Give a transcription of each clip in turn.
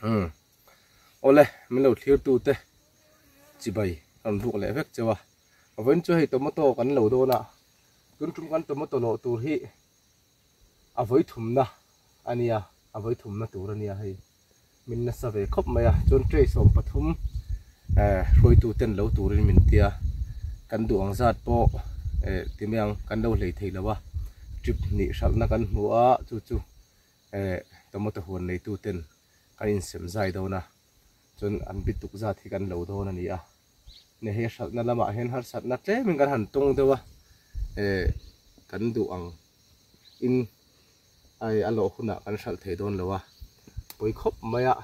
Umm awle min lo thlir tu te chibai rawn buk leh vek cheu a vawiin chu hei tomato kan lo dawn a tun tum kan tomato lawh tur hi a vawi thumna a nia a vawi thumna tur a nia hei min nasa ve khawp mai a chuan tray 13 eh hruaitu ten lo turin min tia kan duh ang zat pawh eh ti mai ang kan lo hlei thei lo a trip hnih hralhna kan hmu a chu chu eh tomato huan neitu ten kan insem zai dawn a chuan an bi tuk zat hi kan lo dawn a ni a ni hei hralhna lamah hian harsatna tlemin kan han tawng deuh a eh kan duh ang in ai a lawh hunah kan hralh thei dawn lo a pawi khawp mai a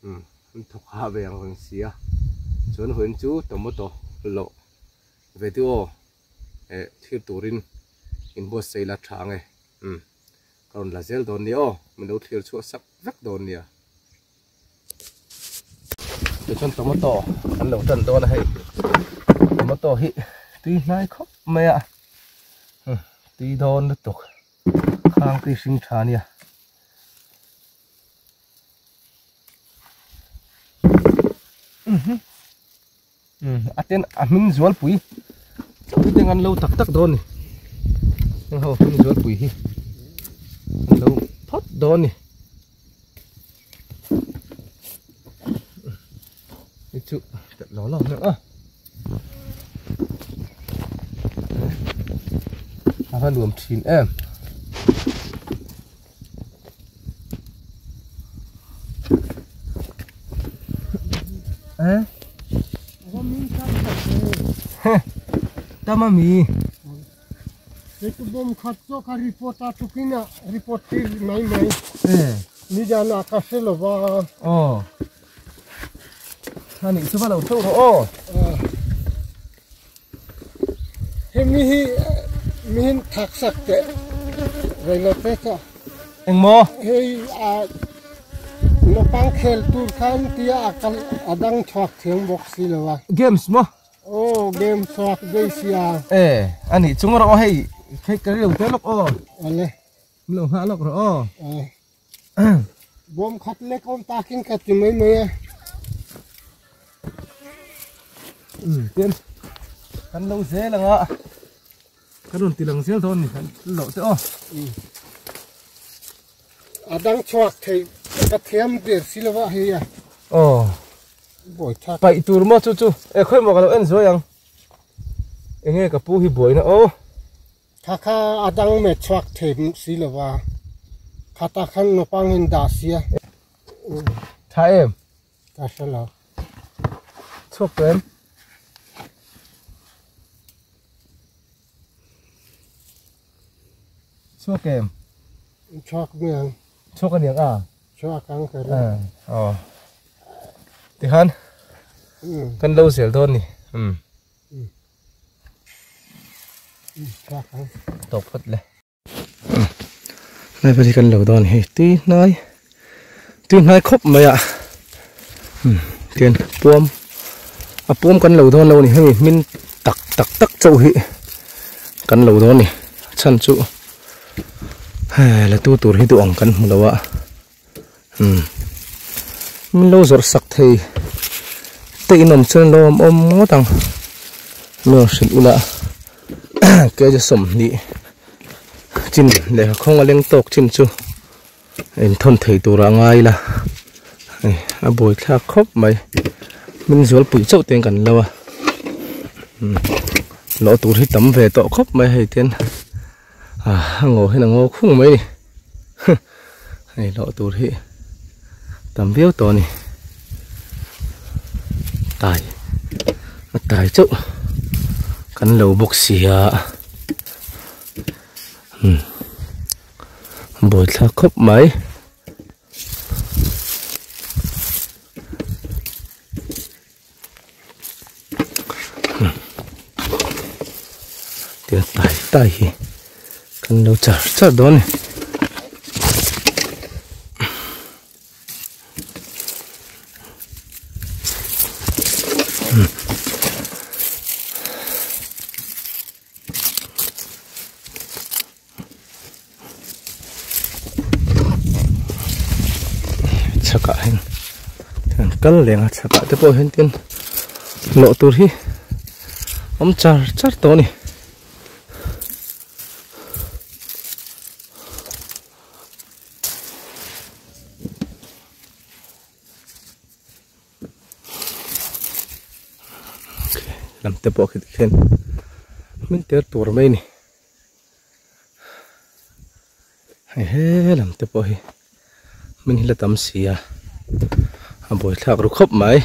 umm an thawk hah ve ang reng si a chuan vawiin chu tomato lawh video eh thlir turin inbuatsaih la tha ang e umm. Ka rawn la zel dawn nia aw, min lo thlir chhuah sak vek dawn nia. Tichuan tomato an lo tan dawn a hei, tomato hi tui hnai khawp mai a, tui dawn lutuk, khang tui hring tha nia. A ten a hming zualpui pui te an lo tak tak dawn ni heng ho hming zualpui hi an lo phawt dawn ni hei chu telh lo lo mek a a va nuam thin em. Tama mi. Itu bom khat cho ka report a tukina report tir mai mai. Eh. Ni jan akashe lo ba. Oh. Ani chu va lo tho ro o. He mi hi mi hin thak sak te reilo te cha. Engmaw? Hei a naupang khel tur khan tia a kal a dang chhuak thiam bawk si lo a. Games maw? Aw games chhuak vei sia. E ani chung rawh aw hei hei ka rilru te lawk aw. Ale. Min lo nghah lawk rawh aw. Bawm khat lek awm takin ka ti mai mai a. Tin kan lo zel ang a kan rawn ti lang zel dawn ni kan loh te aw. A dang chhuak thei ka thiam der si lova hei a. Aw. Buai thak. Paih tur maw chu chu e khawi maw ka lo en zuai ang. Enge ka pu hi buaina aw. Kha kha a dang met chhuak thei si lo va, khata khan naupang in dah sia. Tha em? Ka hre lo. Chhuak tawh em? Chhuak em? Chhuak miang. Chhuak aniang a? Chhuak ang ka ring. Aw. Tikhan kan lo zel dawn ni. Um. Tawp phawt le. Lai pawh hi kan lo dawn hei tui hnai tui hnai khawp mai a tian puam a puam kan lo dawn lo a ni hemi hmin tak tak tak chauh hi kan lo dawn a ni a chhan chu hei la tu tur hi duh ang kan hmu lo a min lo zawrh sak thei te in awm chuan lo awm awm ngawt ang lo hrilh ula kg 20 chin lehkha khawng a leng tawk chin chu inthawn thei tur a ngai ila hei a buai thlak khawp mai min zual pui chauh te kan lo a lawh tur hi tam ve tawh khawp mai hei ten a ngaw hian a ngaw khung mai a ni. Hei hlawh tur hi tam viau tawh a ni tai a tai chauh kan lo bawk si a umm buaithlak khawp mai. Tia tai tai hi kan lo char char dawn a ni. chhakah hian an kal leng a chhakah te pawh hian tin lawh tur hi awm char char tawh a ni. Lam te pawh khi tikhian hmin ter tur mai a ni. Hei he lam te pawh hi hmin hi la tam si a a buaithlak ru khawp mai.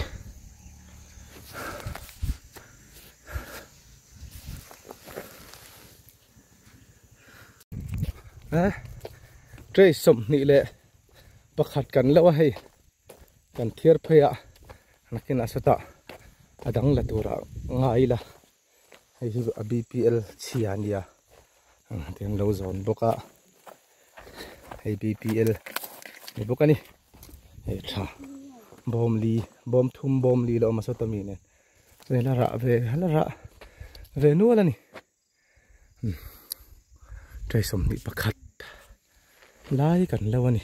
Tray sawmhnih leh pakhat kan lo a hei kan thiar phei a nakinah sawtah a dang la turah ngai ila hei hi a bpl chhia a nia tiang lo zawn bawk a hei bpl ni bawk a ni hei tha bawm li bawm thum bawm li la awm a sawta mi nen chuan la rah ve la rah ve nual a ni. Tray 21 lai kan lo a ni.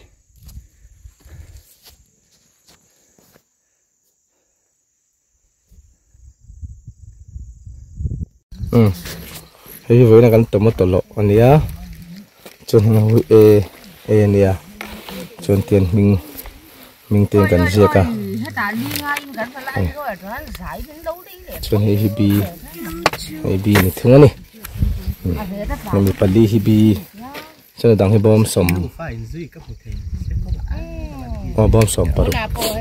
Hei hi vawiin a kan tomato lawh a nia chuan heng ho hi e e a nia chuan tian hming hming te kan ziak a chuan hei hi b hei b ni thung a ni hemi pali hi b chuan a dang hi bawm sawm aw bawm sawm paruk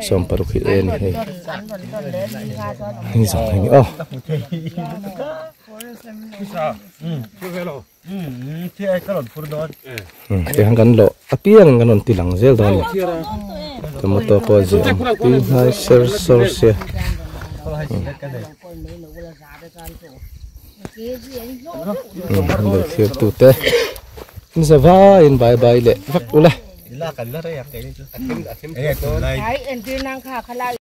sawm paruk hi e a ni hei hei zawng hei ni aw. Tiang kan lawh apiang kan rawn ti lang zel dawn a ni tomato pawh a ziah ang tui hnai ser sawr sia. An lo thlir tu te an za vaiin bye bye leh vek ula.